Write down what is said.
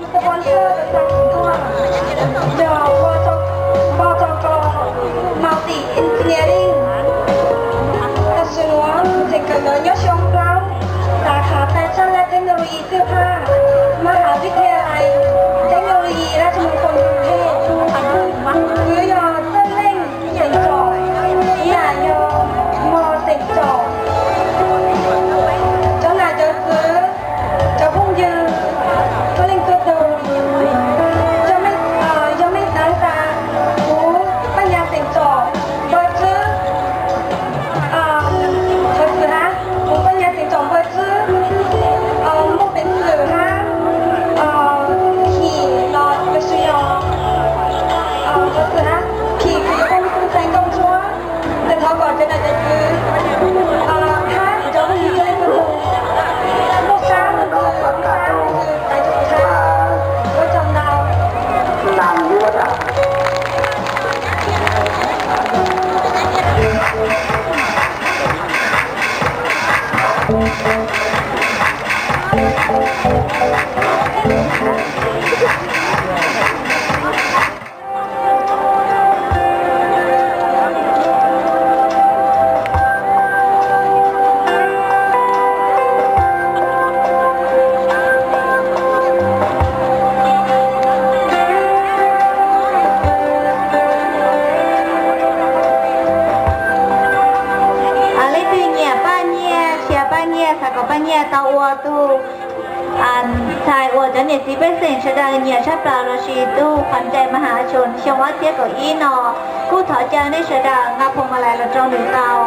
Tus pov thawj tus tau tuaj yog pog Txos Kos, Multi Engineering. Tam sim no tus txeem kawm ntawv nyob xyoo plaub, sab khav pab tshaj laj Technology Xwj Phaj, Mahas Vij Thia Lai Technology Raj Mung Kon Khe. Kuv yog Txawj Leej xeem Txos, yam yog Mos xeem Txos. Cov nam cov txwv, cov phooj ywg, tuab leej tuab tug, yog mej, yog mej xaav tas kuv Paj Nyas xeem Txos npawg Txwb, ov, xaav tas kuv Paj Nyas xeem Txos npawg Txwb muaj peev xwm hab him los lossis yog, ov, xaav tas hab him kuv cov phooj ywg txhais nkauj ntsuab, ces thov kom cov nam cov txwv hab cov phooj ywg tuab leej tuab tug muaj sab muaj ntsws, muaj sab muaj ntsws, txais tus txhab ua tsaug ntau. Leej twg nyiam Paj Nyiaj, xav Paj Nyiaj, xav kom Paj Nyiaj tau ua tug ntxhais uas cov niam txiv pej xeem sawv daws nyiam tshaj plaws lossis tug qhov ntawm Mahas Xyoo ob txhiab kaum ib no, kuj thov caw nej sawv daws nqa phoo ma lais los rau nws tau.